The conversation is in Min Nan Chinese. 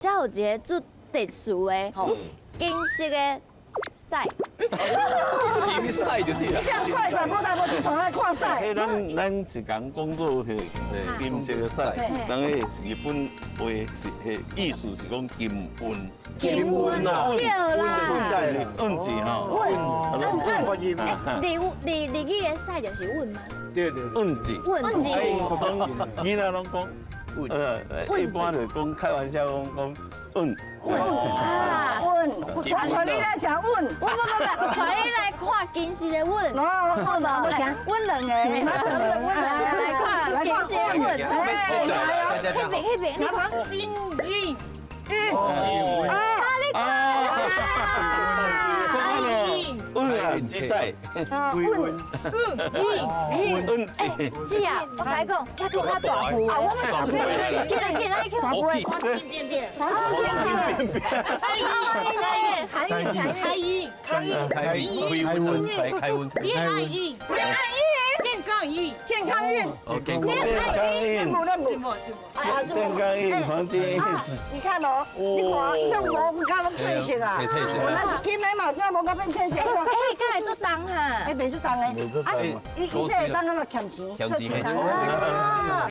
這有一个足特殊的吼，金色的屎。金屎就對啦。這樣快轉過來，我就從來看屎。彼咱一工講做彼个金色的屎，人彼日本話是彼意思是講金運。金運哦，對啦。運字吼。運運運。日日日語的屎就是運嗎？對對。運字。運字。囡仔攏講，一般就講開玩笑講講運。運啊！運，帶你來食運。不不不不，帶你來看金色的運。哦，好無？來，阮兩个，來看金色的運。來，彼邊彼邊，你看金運。運。啊，你看。運啊，之屎。運運運運字。姊啊，我共你講，遐閣較大副的。啊，我們進來進來去。黃金便便。黃金便便。財運財運財運財運開運開運開運戀愛運戀愛運健康運健康運健康運健康運黃金運。你看哦，你看，伊個毛甲攏褪色啊，我那是金的嘛，這毛甲變褪色。哎，敢會足重哈？哎，袂足重的。啊，伊這會當按怎儉錢？儉錢。